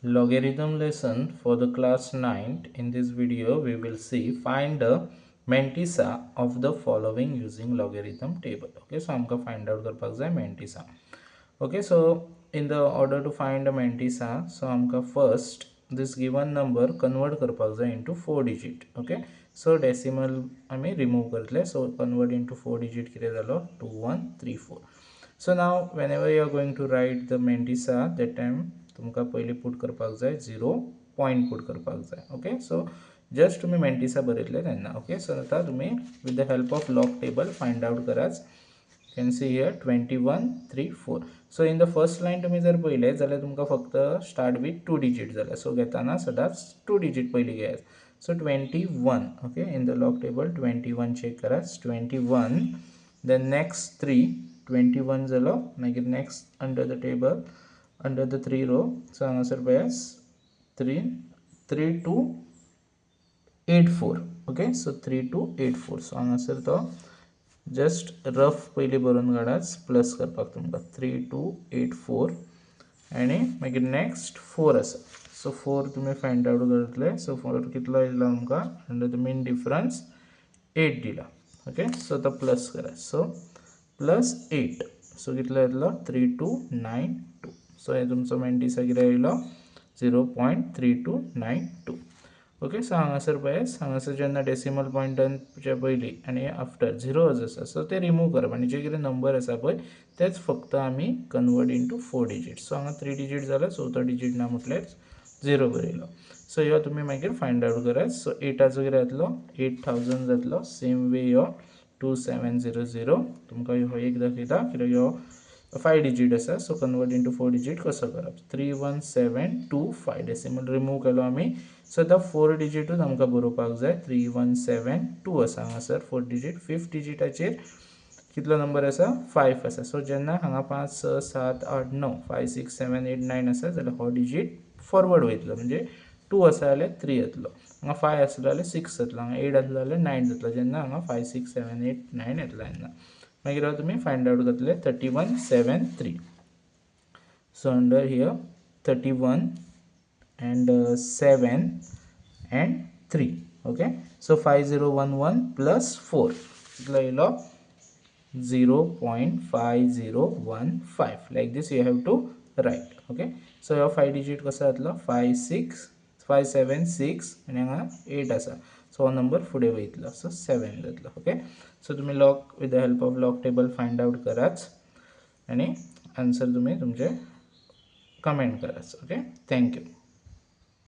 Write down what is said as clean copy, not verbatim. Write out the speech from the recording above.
Logarithm lesson for the class 9. In this video we will see find the mantissa of the following using logarithm table. Okay, so आमकां find out करपाक जाय mantissa. Okay, so in the order to find the mantissa, so आमकां first this given number convert करपाक जाय into 4 digit. Okay, so decimal आमी remove करतले, so convert into 4 digit कितें जालो 2134. So now whenever you are going to write the mantissa, that time तुमकां पयली put करपाक जाय 0 पॉइंट पुट करपाक जाय. ओके, सो जस्ट तुमी मेंटिसा बरयतले तेन्ना. ओके, सो आतां तुमी with the help of log table find out करात. You can see here 2134. So in the first line तुमी जर पळयलें जाल्यार तुमकां फक्त स्टार्ट विथ 2 डिजीट जालें. सो घेतना सदांच 2 डिजीट पयलीं घेयात. So 21. Okay, in the log table 21 check करात. 21, then next 3, 21 जालो. मागीर next under the table under the 3 row, so हांगासर पळयात 3 3 2 8 4. Okay, so 3 2 8 4. So हांगासर तो जस्ट रफ पयलीं बरोवन काडात, प्लस करपाक तुमकां 3 2 8 4 आनी मागीर नेक्स्ट 4 आसा. सो 4 तुमी फायंड आवट करतले. सो 4 कितलो येयलो आमकां अंडर the mean difference 8 दिला. ओके, सो तो प्लस करात. सो प्लस 8, सो कितलो येतलो 3 2 9 2. सो हे तुमचो मेंटिसा कितें येयलो 0.3292. ओके, सो हांगासर पळयात, हांगासर जेन्ना डेसिमल पॉयंटाच्या पयलीं आनी आफ्टर झिरोज आसा, सो ते रिमूव करप आनी जे कितें नंबर आसा पळय तेच फक्त आमी कन्वर्ट इंटू 4 डिजीट. सो हांगा 3 डिजीट जालो, चवथो डिजीट ना म्हटल्यार 0 बरयलो. सो ह्यो तुमी मागीर फायंड आवट करात. सो 8 कितें जातलो 8000 जातलो. सेम वे ह्यो 2700 तुमकां ह्यो एक दाखयता कित्याक ह्यो 5 डिजीट आसा. सो कन्वर्ट इंटू 4 डिजीट कसो करप 31725 डेसिमल रिमूव केलो आमी. सो आतां 4 डिजीटूच आमकां बरोवपाक जाय. 3172 आसा हांगासर 4 डिजीट. 5th डिजीटाचेर कितलो नंबर आसा 5 आसा. सो जेन्ना हांगा 5 6 7 8 9 5 6 7 8 9 आसा जाल्यार हो डिजीट फॉरवर्ड वयतलो, म्हणजे 2 आसा जाल्यार 3 येतलो, हांगा 5 आसलो जाल्यार 6 जातलो, हांगा 8 आसलो जाल्यार 9 जातलो. जेन्ना हांगा 5 6 7 8 9 येतलो तेन्ना मागीर तुमी फायंड आवट करतले 3173. So under here 31 and 7 and 3. Okay, so 5011 plus 4 कितलो येयलो 0.5015. Like this you have to write. Okay, so ह्यो 5 डिजीट कसो जातलो 5 6 5 7 6 आनी हांगा 8 आसा. सो हो नंबर फुडें वयतलो, सो 7 जातलो. ओके, सो तुमी log with the help of log table find out करात आनी आन्सर तुमी तुमचे कमेंट करात. Okay, thank you.